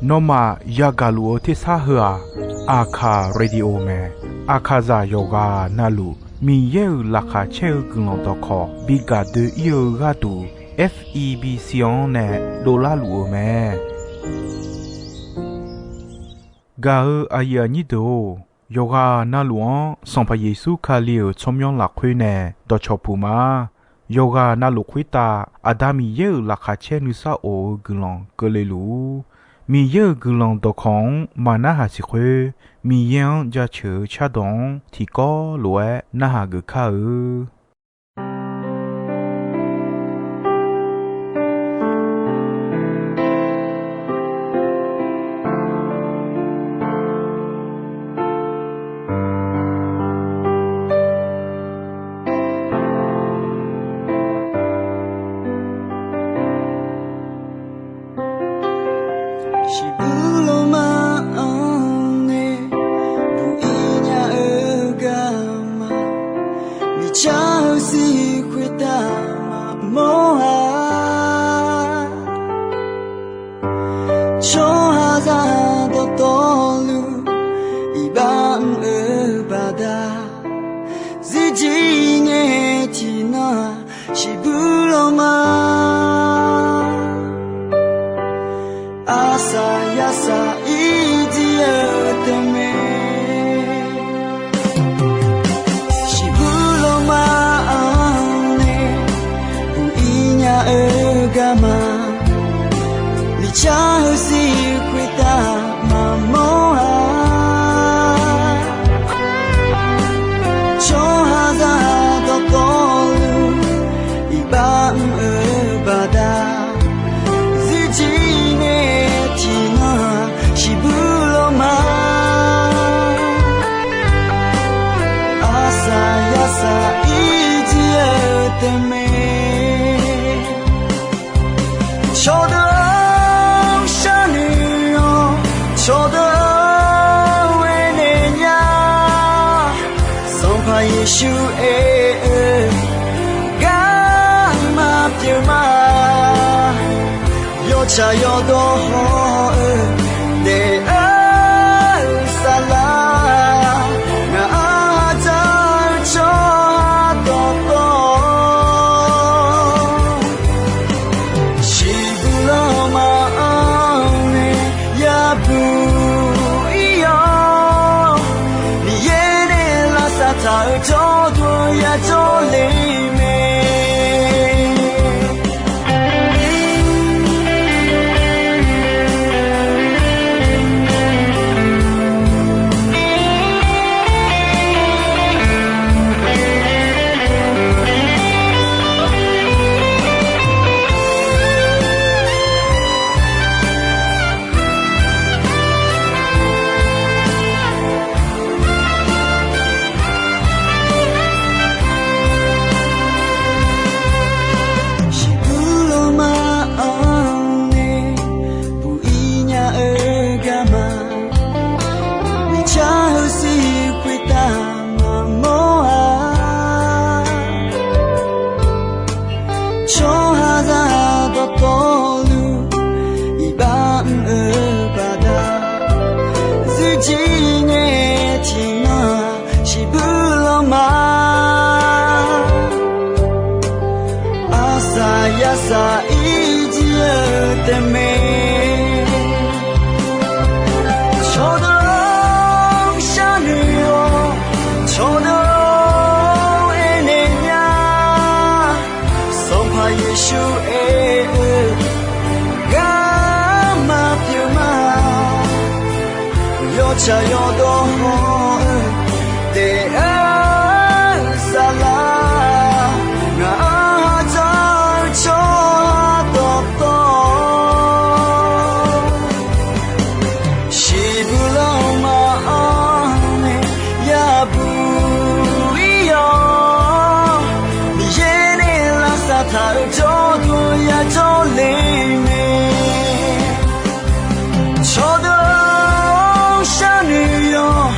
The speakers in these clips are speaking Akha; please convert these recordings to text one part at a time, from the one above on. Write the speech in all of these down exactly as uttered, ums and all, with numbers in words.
Nawmaf yagaq luf-eu tersar heu-aq, Aqkaq Radio mae. Aqkaqzaq yawqghaq navluf Miqyaer-euq laqkhaq caer-eu guiqlanq dawqkawq bi gaq doe-ir-eu gharduq, F E B C-anr nae dovlar luf-eu mae. Gaq-eu aqyuif aqnyir deuq-or, yawqghaq navluf-anr Sanqpaq Yeqsur Kali-euq tsawrmyanr lafkhoer nae dawqcawq puq ma. Yawqghaq navluf khoertav Aqda Miqyaer-euq laqkhaq caer nuisar of-eu guiqlanq keuvle luf-ur. Miqyaer-euq guiqlanq dawqkawq-anr maq narhaq siq khoer, Miqyaer-anr jaceuq-eu cardawq-anr tiqkawv lof-aer narhaq geuf kar-eu. Shiqbuq lawma-anr nae buq-ir nya-eu garma, miqcar-eu sir khoertav maqmawr-a. Tsawrhaqzaq dawqtawvluf iqbax mr-eu baqda, zirjir ngae tiqnan-aq, shiqbuq lawma arsaq yarsaq ir jir-eu tae mae. Shiqbuq lawma-anr nae buq-ir nya-eu garma, miqcar-eu sir khoertav maqmawr-a. Tsawrhaqzaq dawqtawvluf iqbax mr-eu baqda, zirjir ngae tiqnan-aq, shiqbuq lawma arsaq yarsaq ir jir-eu tae mae. Cawqdeuq-anr sharnoeq-awq, cawqdeuq-anr aernaeq nya, Sanqpaq Yeqsur aer-eu garma pyeuf ma. Yawtsaq yawdawr haw-eu daef-eu saflar, ngaq-anr dzaq-eu tsawrhaq dawqtawv, shiqbuq lawma-anr nae yabuq ir-awr, Miqyaer nae lavsav taq-eu jawrduq yajawr le mae. Shiqbuq lawma-anr nae buq-ir nya-eu garma, miqcar-eu sir khoertav maqmawr-a. Tsawrhaqzaq dawqtawvluf iqbax mr-eu baqda, zirjir ngae tiqnan-aq, shiqbuq lawma arsaq yarsaq ir jir-eu tae mae. Cawqdeuq-anr sharnoeq-awq, cawqdeuq-anr aernaeq nya, Sanqpaq Yeqsur aer-eu garma pyeuf ma. Yawtsaq yawdawr haw-eu daef-eu saflar, ngaq-anr dzaq-eu tsawrhaq dawqtawv, shiqbuq lawma-anr nae yabuq ir-awr, Miqyaer nae lavsav taq-eu jawrduq yajawr le mae. Cawqdeuq-anr sharnoeq-awq,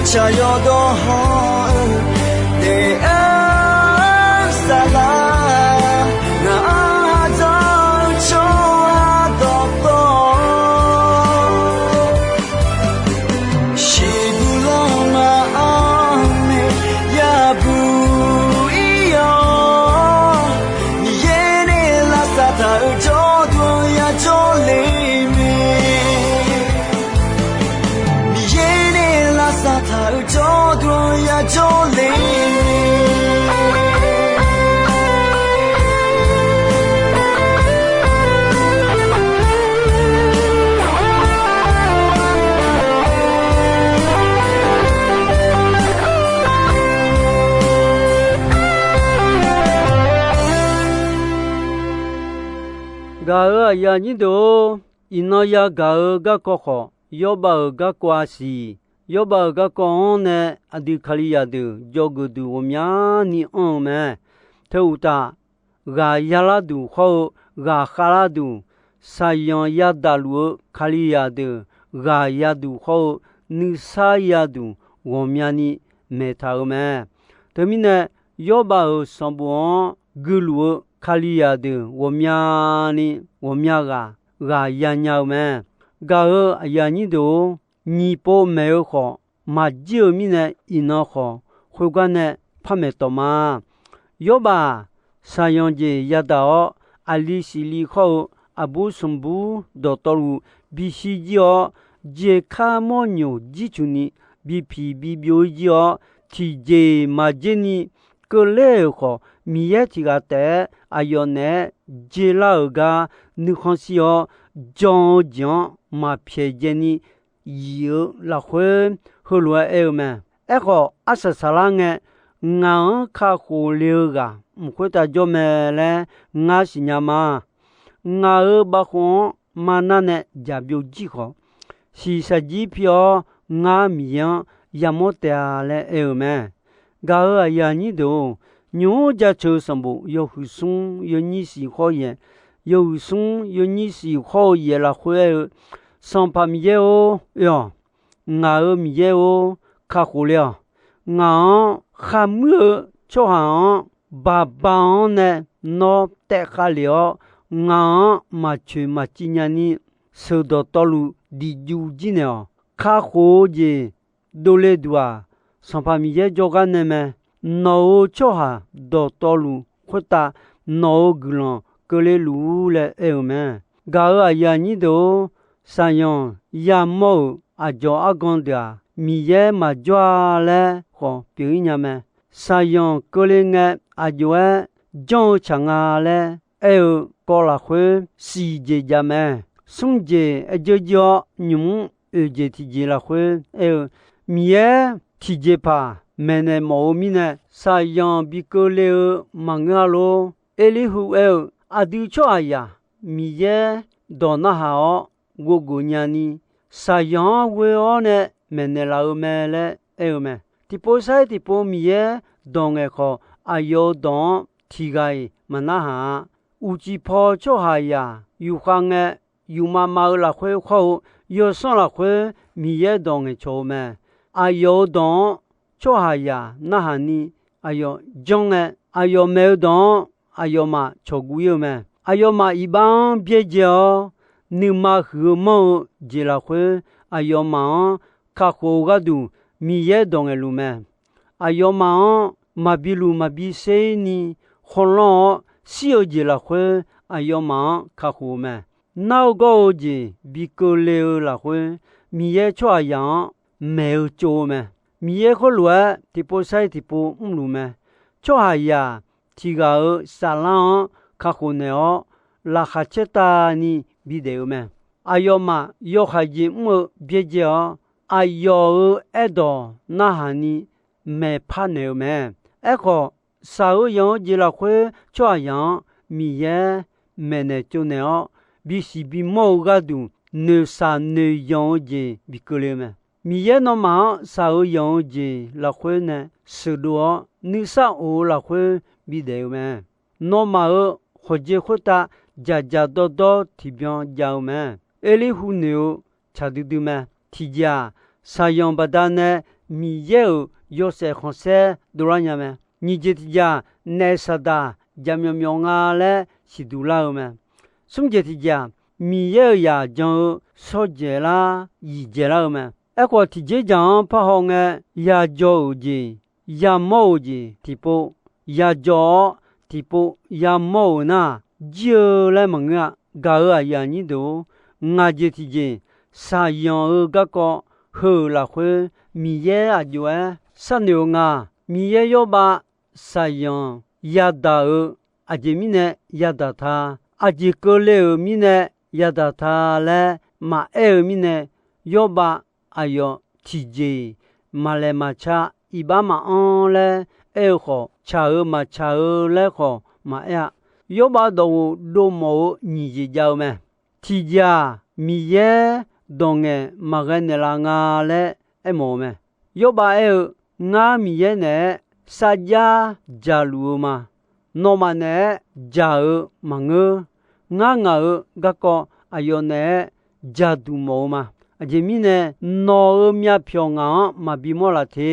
Tsaq yawdawr hawr-eu daef-aer saflar, ngaq-anr ardawr-eu tsawrhaq dawqtawvluf, shiqbuq lanma-anr nae yabuq ir-awr, Miqyaer nae lavsav taq-euq jawrduq-anr yajawr le mae. Miqyaer nae lavsav taq-euq jawrduq-anr yajawr le mae. Gaq-euq aqyuif aqnyir deuq-or, iqnan yagaq-eu garkawv khawf, Yawrbav-euq garkawv-a siq. Yawrbav-euq garkawv-anr nae aqdui Kalizaq deuq jawrgeuf duq ghawqmyani anr-eu mae. Teu uqtaf, ghaq yalar duq hawr-eu ghaq khavlar duq, shaqzanq yadaq luf-eu Kalizaq deuq ghaq yaduq hawr-eu nuisar yaduq ghawqmyani maeqtaq-euq mae. Teumirnae, Yawrbav-euq sanqbof-anr guiluf-eu Kalizaq deuq ghawqmyani ghawqmya ghaq ghaq yanya-eu mae. Gaq-euq aqyuif aqnyir deuq-or, nyiq pov maeq-eu khawf, maqjir-eu mirnae, iqnan khawf khoergar nae par maeqtawf ma. Yawrbav-aq, shaqzanq jeq yadaq-awr, aqli siqli hawr-eu aqbur sanqbur dawqtawvluf bishir jir-awr, jeqkar mawrnyoq jircuf ni bipiq bibyov-ir jir-awr, tiqjeq maqjer ni keuvler-euq khawf, Miqyaer tiq ghaq taef-aer aqyawf naeq-aer jeq lar-euq gar nuikhanr shir-awr, jan-eu jeq-anr maq pyaeq jaev ni yif-eu lafkhoer heulof-aer aer-eu mae. Aerkhawf, arsaq saqlar ngae, ngaq-anr kakhof le-eu ghaq mq khoertav jawr mae laer ngar siqnya ma. Ngaq-euq bavkhov-anr marnar nae jaqbyov jir khawf, shiqshaq jir pi-awr ngar Miqyaer-anr yamawr taef-a laer aer-eu mae. Gaq-euq aqyuif aqnyir deuq-or, nymq-mr jaceuq-eu sanqbof yawhuiq smr yawnyir siq hawr-eu yaeq, yawhuiq smr yawnyir siq hawr-eu yaeq lafkhoer aer-eu, Sanqpaq Miqyaer-or, oe-awq. Ngaq-euq Miqyaer-or, kakhof le-awq. Ngaq-anr kharmuir-eu tsawrhaq-anr baqba-anr nae nawr taef khav lef-awr, ngaq-anr maqcoeq maqciv nya ni sheuqdawq tawvluf diqjuv jir naeq-awq. Kakhof-eu jeq dovle duq-aq, Sanqpaq Miqyaer jawrgar nae mae. Nawq-euq tsawrhaq dawqtawvluf khoertav nawq-euq guiqlanq keuvle luf-ur laer aer-eu mae. Gaq-euq aqyuif aqnyir deuq-or, shaqzanq yamawr-euq aqdzawq argan deuq-aq, Miqyaer maqjawr-a laer khawf pyeuf-ir nya mae. Shaqzanq keuvle ngae, aqjox-aer janr-eu tsaq nga laer aer-eu kawv lafkhoer siqjeq jav mae. Smr jeq aer dzeur jir-awr, nymq-mr oeq jeq tiqjeq lafkhoer aer-eu, Miqyaer tiqjeqpaq maeqnaeq mawf-eu mirnae, shaqzanq bi keuvle-eu maqngeur-a lor. Erlirhu aer-eu, aqdui tsawrhaqzaq Miqyaer dawq narhaq-awr ghofgeuf nyani, shaqzanq-anr ghoe-awr nae maeqnaeq laf-eu mae laer aer-eu mae. Tiqpov sair tiqpov Miqyaer dawq ngaeq khawf, aqyawf-euq dawq-anr tiq ghaq-iq maqnarhaq-a. Uqcif paw tsawrhaqzaq yufkhav ngae, yufmav mav-eu lafkhoer khawr-eu, yawsanr lafkhoer Miqyaer dawq ngaeqcawq-eu mae. Aqyawf-euq dawq-anr tsawrhaqzaq narhaq ni aqyawf janr ngae, aqyawf maeq-eu dawq-anr aqyawfmaf cawqguv ir-eu mae. Aqyawfmaf iqbax-anr byaerdzae-awr, nuima huiq-eu manr-eu jeq lafkhoer aqyawfmaf-anr kakhof-eu gharduq Miqyaer dawq ngaeqluf mae. Aqyawfmaf-anr maqbi luf maqbi ser ni khawlanr-awr shir-eu jeq lafkhoer aqyawfmaf-anr kakhof-eu mae. Nar-eu gawr-eu jeq bi keuvle-eu lafkhoer, Miqyaer tsawrhaqzaq-anr maeq-eu tsov-eu mae. Miqyaer khoerlof-aer tiqpov sair tiqpov mrluf mae. Tsawrhaqzaq tiq ghaq-euq saflar-anr kakhof naeq-awr, laqkhaq caertavni bidaef-eu mae. Aqyawfmaf yawhaiq jeq mr-eu byaerdzae-awr, aqyawf-euq aerdawq narhaq ni maeqpar naeq-eu mae. Aerkhawf, shaq-eu yanq-eu jeq lafkhoer tsawrhaqzaq-anr Miqyaer maeqnaeq tsovnaeq-awr, bisiq bimawr-eu gharduq noeqshaq noeqyanq-eu jeq bi keuvle-eu mae. Miqyaer nawmaf-anr shaq-eu yanq-eu jeq lafkhoer nae sheuqdov-awr, nuisar of-eu lafkhoer bidaef-eu mae. Nawmaf-euq khawqjeq khoertav dzaqdzaq dawrdawr tiqbyan jav-eu mae. Erlirhu noeq-eu tsaq duidui mae. Tiqjeq-aq, shaqzanq baqdanae Miqyaer-euq yawshaef khanqsaer dovlar nya mae. Nyiq jeq tiq jeq-aq, naef saqdaq jaqmyawf myawf nga laer siqduq lar-eu mae. Smr jeq tiq jeq-aq, Miqyaer-euq zaq jan-eu shawrdzaeq lar yiqdzaeq lar-eu mae. Aerkhawf, tiqjeq dzaq-anr parhaw ngae, yajawr-euq jeq, yamawr-euq jeq tiqpov, yajawr-awr tiqpov yamawr-euq nar, jir-eu laer maqngeur-a. Gaq-euq aqyuif aqnyir deuq-or, ngaq jeq tiq jeq shaqyanq-eu garkawv heu-euq lafkhoer, Miqyaer aq jov-aer sharnoeq-eu nga. Miqyaer Yawrbav shaqyanq yadaq-eu, aqjeq mirnae yadaq ta, aqjeq keuvle-euq mirnae yadaq ta laer maqaer-eu mirnae, Yawrbav aqyawf tiqjeq-iq maqlaeq maqca, iqbax maqanr laer aer-eu khawf, tsaq-eu maqtsaq-eu laer khawf maqaer-a. Yawrbav dawqghof dovmawf-eu nyiq jeq jav-eu mae. Tiqjeq-aq, Miqyaer dawq ngaeq maqghae naeqlaf nga laer aermawf-eu mae. Yawrbav aer-eu, Ngar Miqyaer naeq-aer sarjax dzaqluf-eu ma. Nawmaf naeq-aer dzaq-eu maqngeur. Ngar ngaq-euq garkawv aqyawf naeq-aer dzaqduq mawf-eu ma. Aqjeq mirnae, nawq-euq myavpyawq ngaq-anr maqbi mawr laf te.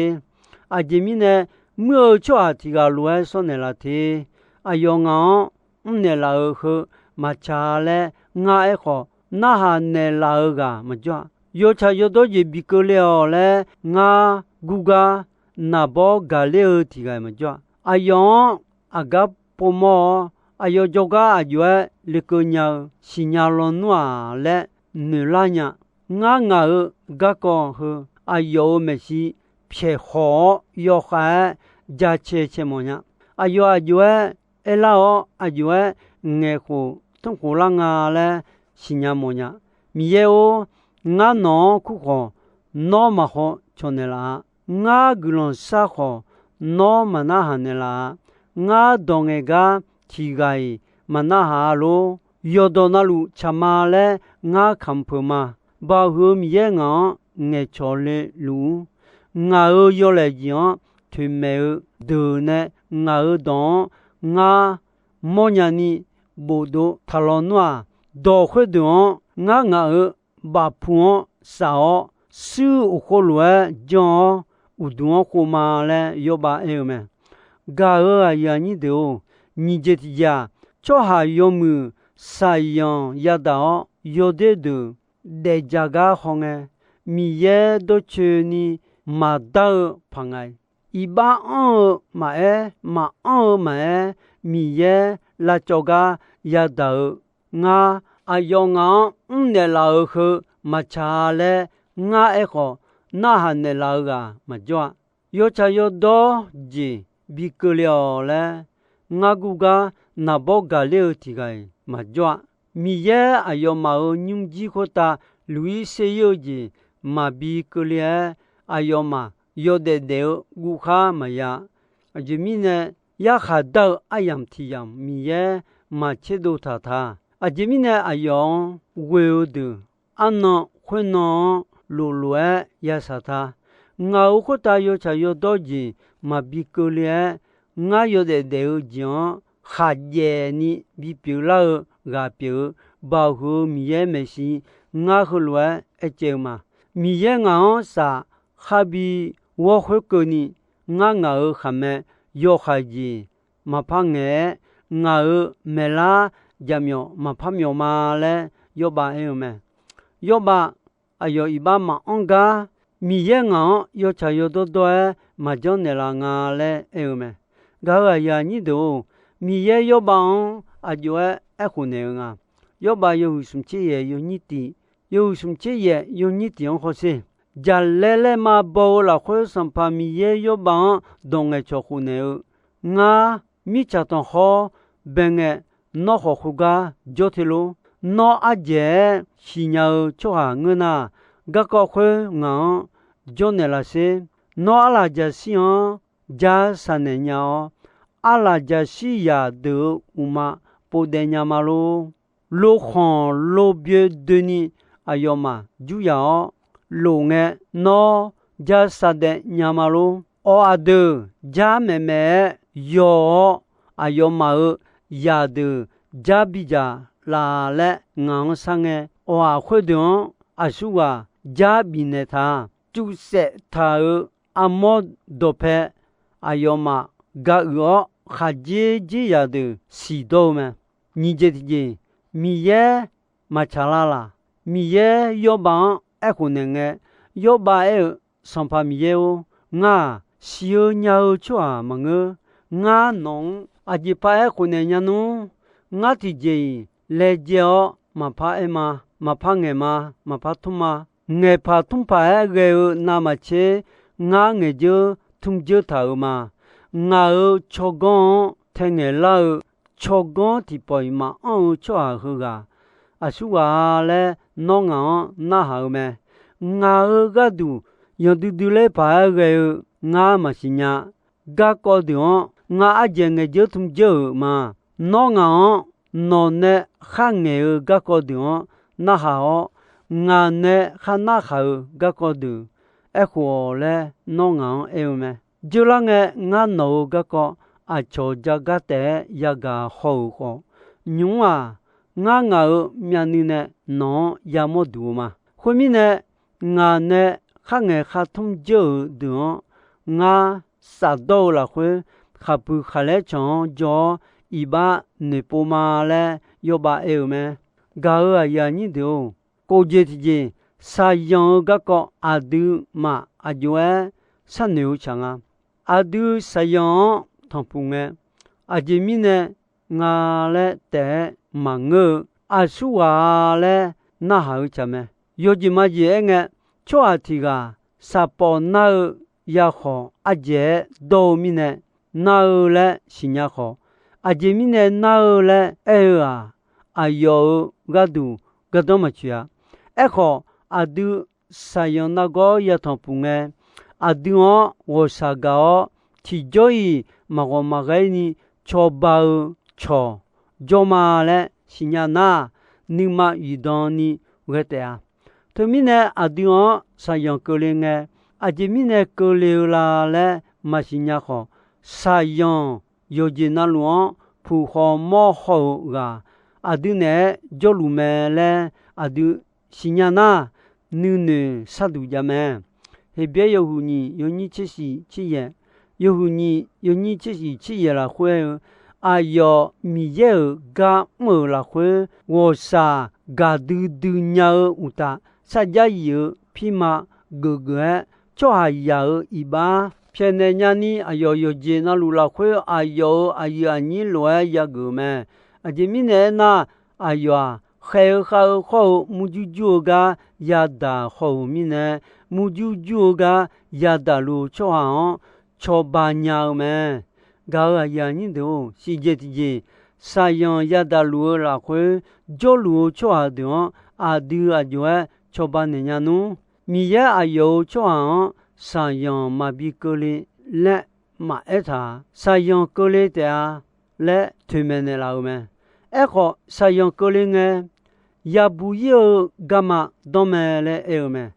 Aqjeq mirnae, muir-eu tsawrhaq tiq ghaq lof-aer sawr naeq laf te. Aqyawf ngaq-anr mrnaeq laf-euq heu maqtsaq laer ngar aerkhawf, narhaq naeqlaf-eu ghaq maqjawr-a. Yawtsaq yawdawr jeq bi keuvle-awq laer ngar gurgar naqbawr gaqler-eu tiq ghaq-iq maqjawr-a. Aqyawf-anr aqgar povmawr-awr, aqyawf jawrgar aq jov-aer lekeuv nya-eu siqnya lawnmr-aq laer noeqlar nya. Ngar ngaq-euq garkawv heu aqyawf-euq maeqshi pyaeqkhawq-awr yawkhav-aer jacae cae mawf nya. Aqyawf aq jov-aer aerlar-awr, aq jov-aer ngaeqkhof tmrkhof lar nga laer siqnya mawf nya. Miqyaer-or, ngar nawq-anr kur khawf, nawr maqhaw cawqnaeq laf-a. Ngar guiqlanq shar khawf, nawr maqnarhaq naeqlaf-a. Ngar dawq ngaeq gar tiq ghaq-iq maqnarhaq-a lor. Yawqdawq navluf tsaq ma laer ngar kamq peuq ma. Baoq huiq-eu Miqyaer ngaq-anr ngaeqcawq le luf-ur. Ngaq-euq yawlaeq jeq-anr toeqmaeq-eu deuq nae ngaq-euq dawq-anr ngar mawrnya ni bofdov taq lawnmr-aq, dawq khoerdeuq-anr ngar ngaq-euq bafpu-anr saf-awr, shuir uqkhov lof-aer janr-awr, uqduq-anr khov ma laer Yawrbav aer-eu mae. Gaq-euq aqyuif aqnyir deuq-or, nyiq jeq tiq jeq-aq, tsawrhaq yawmuiq shaqyanq yadaq-awr, yawdoer deuq daefdzaq gar hawngae, Miqyaer dawrcoeni maqdar-eu paq nga-iq. Iqbax anr-eu maqaer, maqanr-eu maqaer, Miqyaer lavcawv gar yadaq-eu ngar, aqyawf ngaq-anr mrnaeq laf-euq heu maqtsaq-a laer ngar aerkhawf, narhaq naeqlaf-eu ghaq maqjawr-a. Yawtsaq yawdawr jeq bi keuvle-awq laer, ngar gurgar naqbawr gaqler-eu tiq ghaq-iq maqjawr-a. Miqyaer aqyawfmaf-euq nymrjir khoertav luq-ir ser-ir-eu jeq maqbi keuvle-aer, aqyawfmaf yawdaef daef-eu guvkhar maqya. Aqjeq mirnae, yarkhaq dar-eu aryamq tiq yamq Miqyaer maqtserdov taq ta. Aqjeq mirnae, aqyawf-anr ghoe-eu deuq arnan khoernan-anr loflof-aer yashaq ta. Ngaq-euq khoertav yawtsaq yawdawr jeq maqbi keuvle-aer, ngar yawdaef daef-eu jeq-anr khaqjaeq ni bipyeuf lar-eu ghaq pyeuf-eu, baoq huiq-eu Miqyaer maeqshi ngar heulof-aer aercaev-eu ma. Miqyaer ngaq-anr saf kharbi ghawr khoerkeuvni, ngar ngaq-euq khaqmae yawkhav jeq maqpar ngaeq-aer, ngaq-euq maeqlar jaqmyawf maqpar myawf ma laer Yawrbav aer-eu mae. Yawrbav aqyawf iqbax maqanr gar, Miqyaer ngaq-anr yawtsaq yawdawr dawr-aer maqjanr naeqlaf nga laer aer-eu mae. Gaq-euq aqyuif aqnyir deuq-or, Miqyaer Yawrbav-anr aq jov-aer aerkhof naeq-eu nga. Yawrbav yawhuiq smq tser yaef yawnyir tiq, yawhuiq smq tser yaef yawnyir tiq-anr hawsher. Jaqlaer laer ma baw-eu lafkhoer Sanqpaq Miqyaer Yawrbav-anr dawq ngaeqcawq khof naeq-eu, Ngar, mirtsaq tanqkhawr bae ngae, nawr khawf khoergar jawr te lor. Nawr ardzaeq-aer siqnya-eu tsawrhaq ngeur nar, garkawv khoer ngaq-anr jawrnaeq laf sher. Nawr arlaqjaqshir-anr jar saqnaeq nya-awr, arlaqjaqshir zaqdeuq-euq uqma povdaev nya ma lor. Lokhanq lobyoe doeni aqyawfmaf juryaq-awr lof ngae, nawr jar saqdaev nya ma lor. Awq, aqdeuq jar maeqmaeq-aer yaw-awr, aqyawfmaf-euq zaqdeuq jar bidzaq laf laer ngaq-anr sharngae, awq-aq, khoerdeuq-anr aqsurghaq jar bifnaeq ta. Cufsaef taq-euq armawr dawqpae aqyawfmaf ga uiq-awr, khaqdzer dzer zaq deuq siqdawr-eu mae. Nyiq jeq tiqjeq, Miqyaer maqtsaq lar laq? Miqyaer Yawrbav-anr aerkhof naeq ngae, Yawrbav aer-eu, Sanqpaq Miqyaer-or, ngar-aq, siq-eu nya-eu tsawrhaq maqngeur. Ngar nawq-anr aqjeqpaq aerkhof naeq nya nmr? Ngar tiqjeq-iq laejae-awr maqpar aer ma, maqpar ngaeq ma, maqpar tmr ma. Ngaeqpaq tmrpaq-aer ghae-eu navmaqtser ngar ngaeqdzeur tmrdzeur taq-euq ma. Ngaq-euq tsawrganr-anr taengaeq lar-eu tsawrganr tiqpawf-iq maqanr-eu tsawrhaq heughaq aqsurghaq-a laer nawr ngaq-anr narhaq-eu mae. Ngaq-euq gharduq yanqdui dui ler paq-aer ghae-eu ngar maqsiq nya. Garkawv deuq-anr ngar ardzaeq ngaeqdzeur tmrdzeur-euq ma. Nawr ngaq-anr nawq nae kharngaeq-eu garkawv deuq-anr narhaq-awr, ngaq nae kharnar khaq-eu garkawv deuq aerkhof-awq laer nawr ngaq-anr aer-eu mae. Dzeurlar ngae, ngar nawq-euq garkawv aqcawq jagar taef-aer yagaq haw-euq khawf, nymq-mr-aq, ngar ngaq-euq myavnuiv nae nawq-anr yamawr duq-eu ma. Khoermirnae, ngaq nae kharngaeq khartmr dzeur-euq deuq-anr ngar safdawr-eu lafkhoer, khaqpuiq khaqlaer canq-anr jawr-awr iqbax noeqpov ma laer Yawrbav aer-eu mae. Gaq-euq aqyuif aqnyir deuq-or, kof jeq tiqjeq, shaqzanq-eu garkawv aqduimaf aqjox-aer sharnoeq-eu tsaq nga. Aqdui shaqzanq-anr tanqpuq ngae, aqjeq mirnae nga laer taef-aer maqngeur-eu, aqsurghaq-a laer narhaq-eu tsaq mae. Yawjeq majeq aerngae, tsawrhaq tiq ghaq shaqpawf nar-eu yakhawq ardzaeq-aer dawr-eu mirnae nar-eu laer siqnya khawf, aqjeq mirnae nar-eu laer aer-eu-aq, aqyawf-euq gharduq gardanr maqtsoeq-a. Aerkhawf, aqdui shaqzanq nargawr yatanq puq ngae, aqdui-anr ghawqshaq gaq-awr, tiqjawr-iq maqghawq maqghae ni cawba-eu cawq jawr ma laer siqnya nar, nuima uiqdan ni ghae taef-a. Teumirnae, aqdui-anr shaqzanq keuvle ngae, aqjeq mirnae keuvle-eu la laer maqsiq nya khawf, shaqzanq yawqjeq navluf-anr puq khawf mawr haw-euq ghaq aqdui naeq-aer jawrluf mae laer aqdui siqnya nar, nuinoeq sharduq jav mae. Heqbyaer yawhuiq nyiq yawnyir tser shiq tser yaeq, yawhuiq nyiq yawnyir tser shiq tser yaeq lafkhoer-eu, aqyawf Miqyaer-euq gar mr-euq lafkhoer ghawqshaq gaqdui dui nya-eu uqtaf, sarjax yif-eu pirma geufgeuf-aer, tsawrhaqzaq-euq iqbax pyaeqnaeq nyani, aqyawf yawqjeq navluf lafkhoer aqyawf-euq aqyuif aqnyir lof-aer yageuf-eu mae. Aqjeq mirnae aernar, aqyawf-aq, khaeq-eu khav-eu khawr-eu murjur jur-eu gar yadaq haw-euq mirnae, murjur jur-eu gar yadaq luf-eu tsawrhaq-anr cawba nya-eu mae. Gaq-euq aqyuif aqnyir deuq-or, siqjeq tiqjeq, shaqzanq yadaq luf-eu lafkhoer jawrluf-eu tsawrhaq deuq-anr aqdui aqjox-aer cawba naeq nya nmr. Miqyaer aqyawf-euq tsawrhaq-anr shaqzanq maqbi keuvle laer maqaer taq-a. Shaqzanq keuvle taef-a laer toeqmaeq naeqlaf-euq mae. Aerkhawf, shaqzanq keuvle ngae, yabuq ir-eu garma danr mae laer aer-eu mae.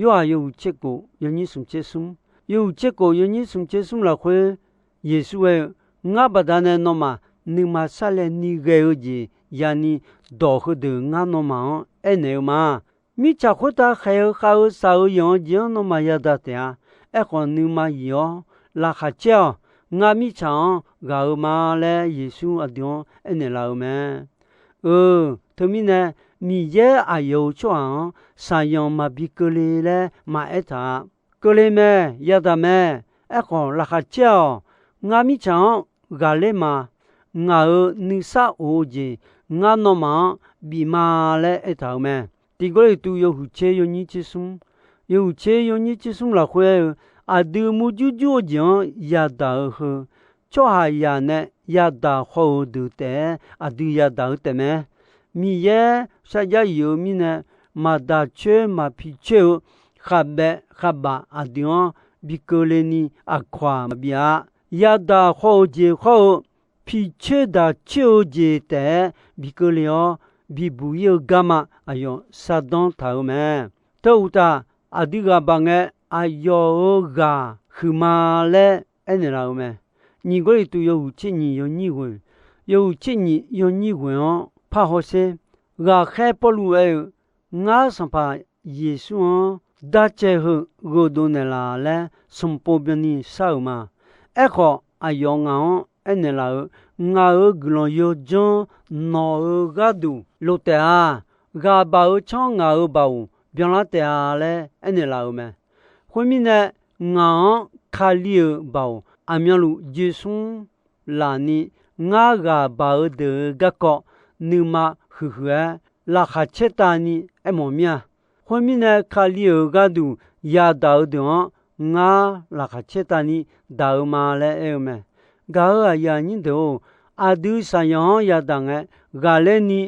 Yorhaq yawhuiq tser kof yawnyir smq tser smr, yawhuiq tser kof yawnyir smq tser smr lafkhoer, Yeqsur aer-eu, Ngar baqdanae nawmaf nuima sarlae ni ghae-eu jeq yani dawq heudeuq ngar nawmaf-anr aernaeq-eu ma. Mirtsaq khoertav khaeq-eu khav-eu shaq-eu yanq-eu jeq-anr nawmaf yadaq taef-a. Aerkhawf, nuima yif-awr laqkhaq caer-awq. Ngar mirtsaq-anr ghaq-eu ma laer Yeqsur aqdui-anr aernaeq laf-eu mae. Eu, teumirnae, Miqyaer aqyawf-euq tsawrhaq-anr shaqzanq maqbi keuvle laer maqaer taq-a. Keuvle mae, yadaq mae. Aerkhawf, laqkhaq caer-awq. Ngar mirtsaq-anr ghaqler ma. Ngaq-euq nuisar of-eu jeq ngar nawmaf-anr bif ma laer aertaq-euq mae. Tiq Gawrliqtu yawhuiq tser yawnyir tser smr, yawhuiq tser yawnyir tser smr lafkhoer aer-eu, aqdui murjur jur-eu jeq-anr yadaq-eu heu, tsawrhaqzaq nae yadaq haw-euq deuq taef-aer aqdui yadaq-eu taefmae. Miqyaer sarjax yif-eu mirnae, maqdaq coer maqpi coer-eu khavbaev khavbaf aqdui-anr bi keuvle ni aqkawq-aq maqbi-a. Yadaq haw-euq jeq hawr-eu, pi coer daq coer-eu jeq taef-aer bi keuvle-awr, bibuq ir-eu garma aqyawf shardanr taq-euq mae. Teu uqtaf, aqdui ghaq baq ngae, aqyawf-euq ghaq huiqma laer aernaeq laf-eu mae. Nyiq Gawrliqtu yawhuiq tser nyiq yawnyir ghoeq, yawhuiq tser nyiq yawnyir ghoeq-anr parhaw sher. Ghaqkhaer Pawrluv aer-eu, Ngar sanqpaq Yeqsur-anr darcaev heu gheudov naeqlaf laer sanqpov byanni shar-euq ma. Aerkhawf, aqyawf ngaq-anr aernaeq laf-euq, Ngaq-euq guiqlanq yawdzanr nawq-euq gharduq lof taef-a. Ghaq baq-eu tsanr ngaq-euq baoq byanlar taef-a laer aernaeq laf-euq mae. Khoermirnae, ngaq-anr Kali-euq baoq aqmyanluf joesmr laf ni, ngar ghaq baq-eu deuq-euq garkawv nuima huiqhuiq-aer laqkhaq caertavni aermawf mir-a. Khoermirnae, Kali-euq gharduq yadaq-eu deuq-anr ngar laqkhaq caertavni daq-eu ma laer aer-eu mae. Gaq-euq aqyuif aqnyir deuq-or, aqdui shaqyanq-anr yadaq ngae ghaqler ni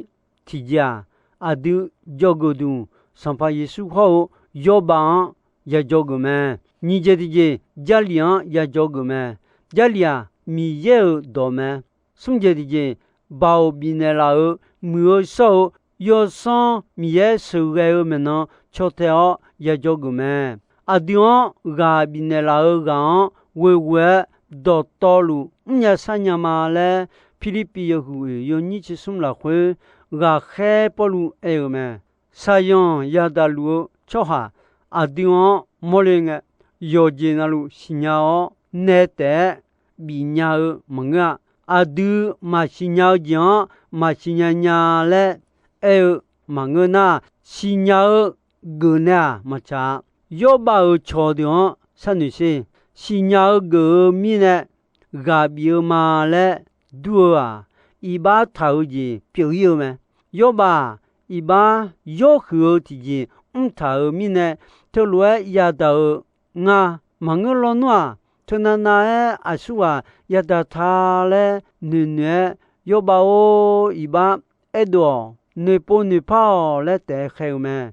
tiqjeq-aq, aqdui jawrgeuf duq Sanqpaq Yeqsur hawr-eu Yawrbav-anr yajawr geuf mae. Nyiq jeq tiqjeq, Jarlif-anr yajawr geuf mae. Jarlif-aq, Miqyaer-euq dawq mae. Smr jeq tiqjeq, baoq bifnaeq laf-euq muiq-eu shawr-eu Yawsanr Miqyaer sheuqghae-eu maeqnan caw tae-awr yajawr geuf mae. Aqdui-anr ghaq bifnaeq laf-euq ghaq-anr ghoeghoe-aer dawqtawvluf mrnya sharnya ma laer, Pirlirpiv yawhuiq oeq yawnyir tser smr lafkhoer ghaqkhaer Pawrluv aer-euq mae. Shaqyanq yadaq luf-eu tsawrhaq aqdui-anr mawrle ngae, yawqjeq navluf siqnya-awr nae taef-aer bifnya-eu maqngeur-a. Aqdui maqsiq nya-eu jeq-anr maqsiq nya nya laer aer-eu maqngeur nar, siqnya-eu geuf nae-aq maqtsaq-a. Yawrbav-euq cawqdeuq-anr sharnoeq sher. Siqnya-eu geuf-eu mirnae ghaq bif-eu ma laer dur-eu-aq, iqbax taq-eu jeq pyeuf-ir-eu mae. Yawrbav-aq, iqbax yawr huiq-eu tiqjeq mrtaq-euq mirnae, teulof-aer yadaq-eu nga. Maqngeur lawnmr-aq, teunav nav-aer aqsurghaq yadaq ta laer noeqnoeq-aer, Yawrbav-or, iqbax aerdov-awq, noeqpov noeqpar-awq laer taef-aer khaer-eu mae.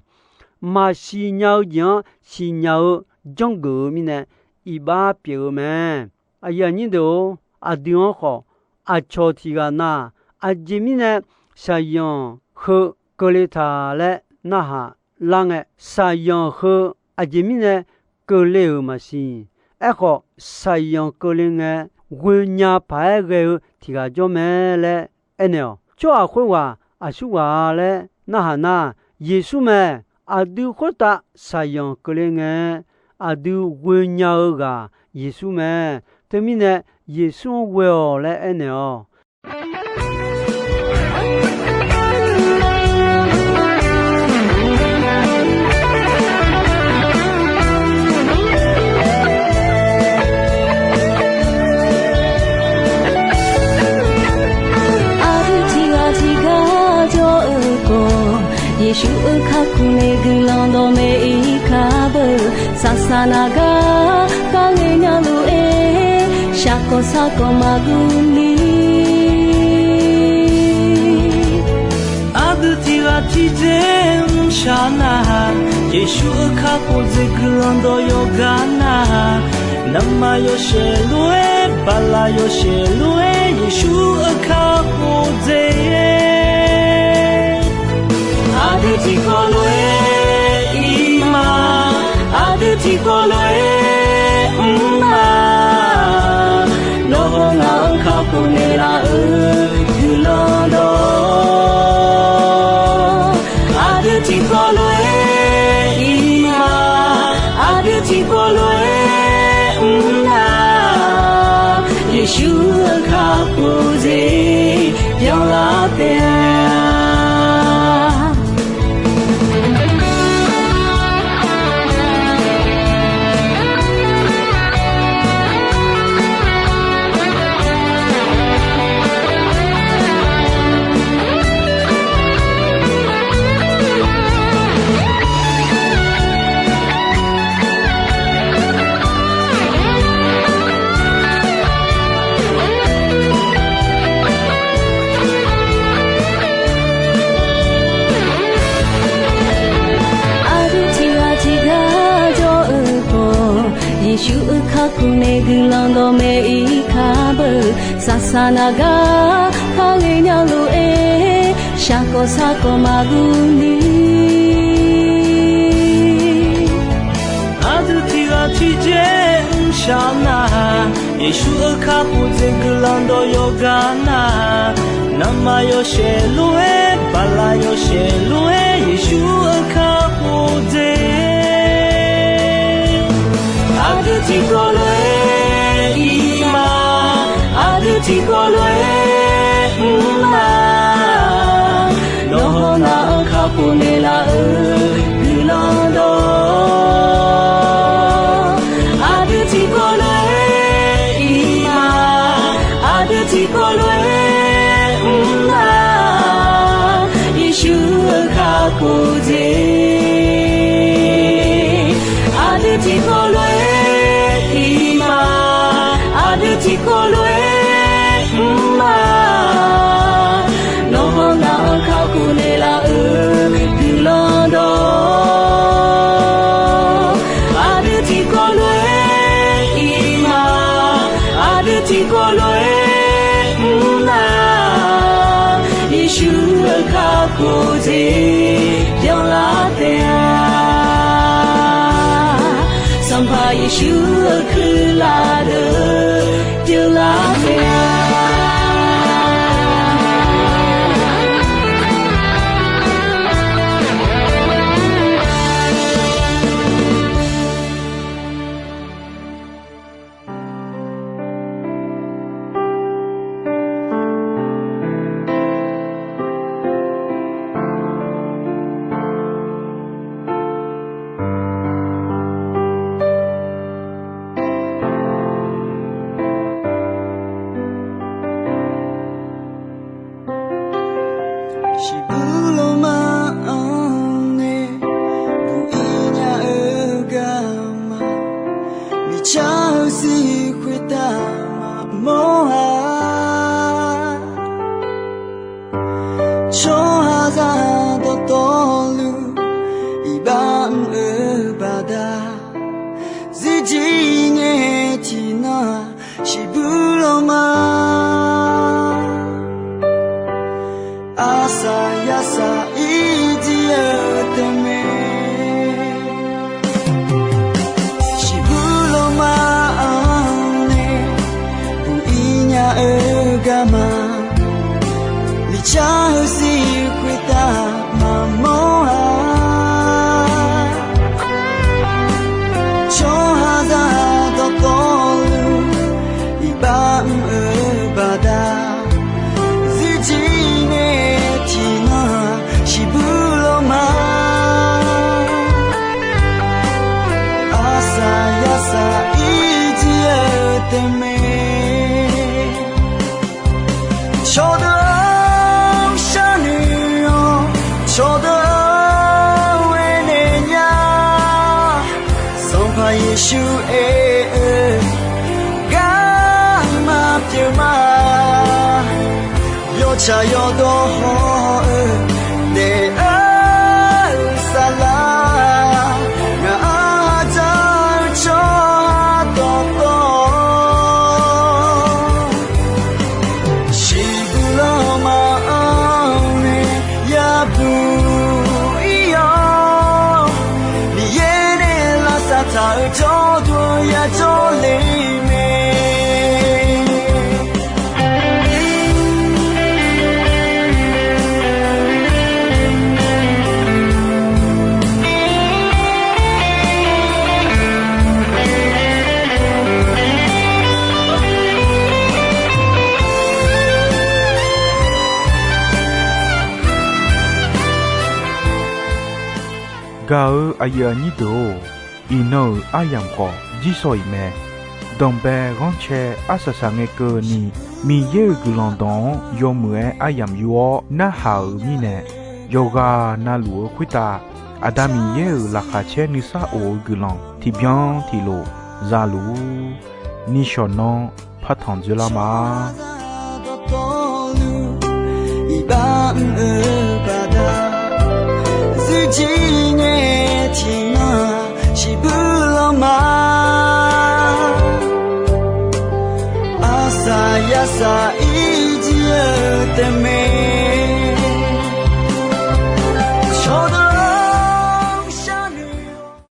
Maqsiq nya-eu jeq-anr siqnya-eu janrgeuf-eu mirnae, iqbax pyeuf-eu mae. Aqyuif aqnyir deuq-or, aqdui-anr khawf, aqcawq tiq ghaq na-aq, aqjeq mirnae shaqzanq heu keuvle taq laer narhaq lar ngae, shaqzanq heu aqjeq mirnae keuvle-euq maqsiq. Aerkhawf, shaqzanq keuvle ngae, ghoenya paq-aer ghae-eu tiq ghaq jawr mae laer aernaeq-awq. Tsawrhaq khoerghaq aqsurghaq-a laer narhaq nar, Yeqsur mae. Aqdui khoertav shaqzanq keuvle ngae, aqdui ghoenya-eu ghaq Yeqsur mae. Teumirnae, Yeqsur-anr ghoe-awq laer aernaeq-awq. Aqdui tiq ghaq tiq gar jawr-eu khawf, Yeqsur-euq kakhof nae guiqlanq dawqmaeq-ir kar beu. Saqsaq naq gar kar ngae nya lof-aer, shaqkawq saqkawq maqguv ni. Aqdui tiq ghaq tiq dzer mrshaq nar-aq, Yeqsur-euq kakhof dzer guiqlanq dawq yawqgar nar-aq, navmaqzaq yawshaef lof-aer, baqlaq yawshaef lof-aer, Yeqsur-euq kakhof dzer Aqdui tiqkawv lof-aer ir ma, aqdui tiqkawv lof-aer mr ma. Nawr-eu ngaq-anr kakhof naeqlaf-euq guiqlanq dawq, aqdui tiqkawv lof-aer ir ma, aqdui tiqkawv lof-aer mr ma. Yeqsur-euq kakhof dzer byanlar taef-a. Aqdui tiq ghaq tiq gar jawr-eu khawf, Yeqsur-euq kakhof nae guiqlanq dawqmaeq-ir kar beu. Saqsaq naq gar kar ngae nya lof-aer, shaqkawq saqkawq maqguv ni. Aqdui tiq ghaq tiq dzer mrshaq nar-aq, Yeqsur-euq kakhof dzaeq guiqlanq dawq yawqghaq nar, naqma yawshaef lof-aer, baqlaq yawshaef lof-aer, Yeqsur-euq kakhof dzaeq. Aqdui tiqkawv lof-aer ir ma, aqdui tiqkawv lof-aer mr ma. Nawr hawnar-anr kakhof naeqlaf-euq guiqlanq dawq, aqdui tiqkawv lof-aer ir ma, aqdui tiqkawv lof-aer mr ma. Yeqsur-euq kakhof dzaeq. Aqdui tiqkawv lof-aer ir ma, aqdui tiqkawv lof-aer mr ma. Nawr hawnar-anr kakhof naeqlaf-euq guiqlanq dawq, aqdui tiqkawv lof-aer ir ma, aqdui tiqkawv lof-aer mr ma. Yeqsur-euq kakhof dzaeq byanlar taef-a. Sanqpaq Yeqsur-euq kuirlaf deuq byanlar taef-a. Shiqbuq lawrma-anr nae buq-ir nya-eu garma, miqcar-eu zir khoertav maqmawr-a. Tsawrhaqzaq dawqtawvluf iqbax mr-eu baqda, zir jir ngae tiqnan-aq, shiqbuq lawrma arsaq yarsaq ir jir-eu taef mae. Shiqbuq lawrma-anr nae buq-ir nya-eu garma, miqcar-eu zir khoertav maqmawr-a. Tsawrhaqzaq dawqtawvluf iqbax mr-eu baqda, zir jir ngae tiqnan-aq, shiqbuq lawrma arsaq yarsaq ir jir-eu taef mae. Cawqdeuq-anr sharnoeq-awr, cawqdeuq-anr ghae naeq nya. Sanqpaq Yeqsur aer-eu garma pyeuf ma. Yawtsaq yawdawr haw-eu daef-eu saflar, ngaq-anr dzaq-eu tsawrhaq dawqtawv, shiqbuq lawrma-anr nae yabuq ir-awr, Miqyaer nae lavsav taq-euq jawrduq yajawr le mae. Gaq-euq aqyuif aqnyir deuq-or, iqnan-euq aryamq khawf jirsawq iq mae. Danqbae ghanrcae arsaq saqngae keuvni, Miqyaer-euq guiqlanq dawq-anr yawmuiq-aer aryamq yur-awr narhaq-euq mirnae, yawqghaq navluf-eu khoertav Aqda Miqyaer-euq laqkhaq caer nuisar of-eu guiqlanq tiqbyan tiqlof za luf-ur. Nishawq nanr partanq dzoerlar ma. Iqbax mr-eu baqda, zirjir ngae tiqnan shiqbuir lanma. Arsaq yarsaq irjir-eu taef mae.